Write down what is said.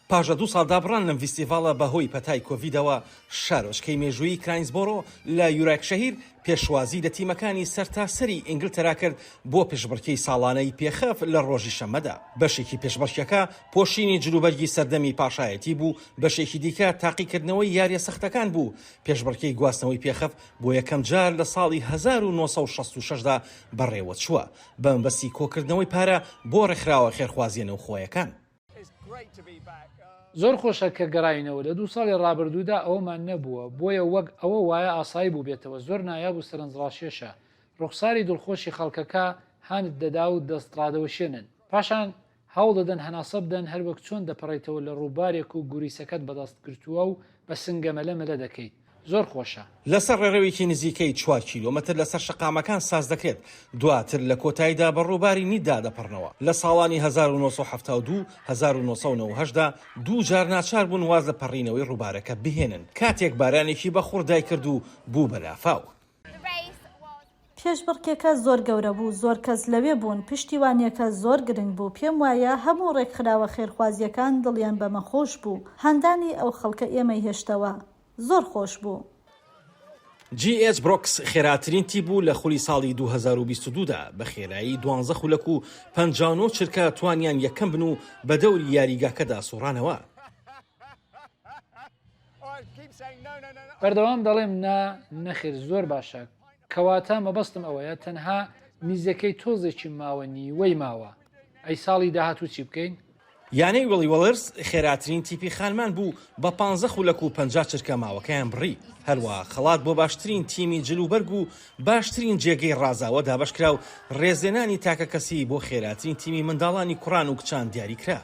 پاش دوو ساڵ دابڕان لەم ڤیستیڤاڵە بەهۆی پەتای کۆڤیدەوە، شارۆچکەی مێژوویی کراینسبۆرۆ لە یورایکشەهیر پێشوازی لە تیمەکانی سەرتاسەری ئینگلتەرا کرد بۆ پێشبڕکێی ساڵانەی پێخەف لە ڕۆژی شەممەدا. بەشێکی پێشبڕکێکە پۆشینی جلوبەرگی سەردەمی پاشایەتی بوو، بەشێکی دیکە تاقیکردنەوەی یارییە سەختەکان بوو. پێشبڕکێی گواستنەوەی پێخەف بۆ یەکەمجار لە ساڵی 1966 دا بەڕێوەچووە، بەمەبەستی کۆکردنەوەی پارە بۆ ڕێکخراوە خێرخوازییە نێوخۆیەکان. زۆر خۆشە کە گەڕاوینەوە، لە دوو ساڵی ڕابردوودا ئەوەمان نەبووە، بۆیە وەک ئەوە وایە ئاسایی بووبێتەوە، زۆر نایاب و سەرنجڕاکێشە، ڕوخساری دڵخۆشی خەڵکەکە هانت دەدا و دەست ڕادەوەشێنن، پاشان هەوڵ دەدەن هەناسە بدەن هەروەک چۆن دەپەڕیتەوە لە ڕووبارێک و گوریسەکەت بەدەست گرتووە و بە سنگە مەلە مەلە دەکەیت. زۆر خۆشە. لەسەر ڕێڕەوێکی نزیکەی چوار کیلۆمەتر لەسەر شەقامەکان ساز دەکرێت، دواتر لە کۆتاییدا بە ڕووباری نیددا دەپەڕنەوە. لە ساڵانی 1972 و 1998 دا دوو جار ناچار بوون واز لە پەڕینەوەی ڕووبارەکە بهێنن کاتێک بارانێکی بەخوڕ دایکرد و بوو بە لافاو. پێشبڕکێکە زۆر گەورە بوو، زۆر کەس لەوێ بوون، پشتیوانییەکە زۆر گرنگ بوو، پێم وایە هەموو ڕێکخراوە خێرخوازییەکان دڵیان بەمە خۆش بوو، هاندانی ئەو خەڵکە ئێمەی هێشتەوە. زۆر خۆش بوو. جی ئێچ برۆکس خێراترین تیپ بوو لە خولی ساڵی 2022 دا، بە خێرایی دوانزە خولەک و 59 چرکە توانیان یەکەم بن و بە دەوری یاریگاکەدا سوڕانەوە. بەردەوام دەڵێم نا، نەخێر زۆر باشە، کەواتە مەبەستم ئەوەیە تەنها میزەکەی تۆزێکی ماوە نیوەی ماوە، ئەی ساڵی داهاتوو چی بکەین؟ یانەی ویڵی وەڵرز خێراترین تیپی خانمان بوو بە پانزە خولەک و 50 چرکە ماوەکەیان بڕی، هەروەها خەڵات بۆ باشترین تیمی جل و بەرگ و باشترین جێگەی ڕازاوە دابەشکرا و ڕێزلێنانی تاکەکەسی بۆ خێراترین تیمی منداڵانی کوڕان و کچان دیاریکرا.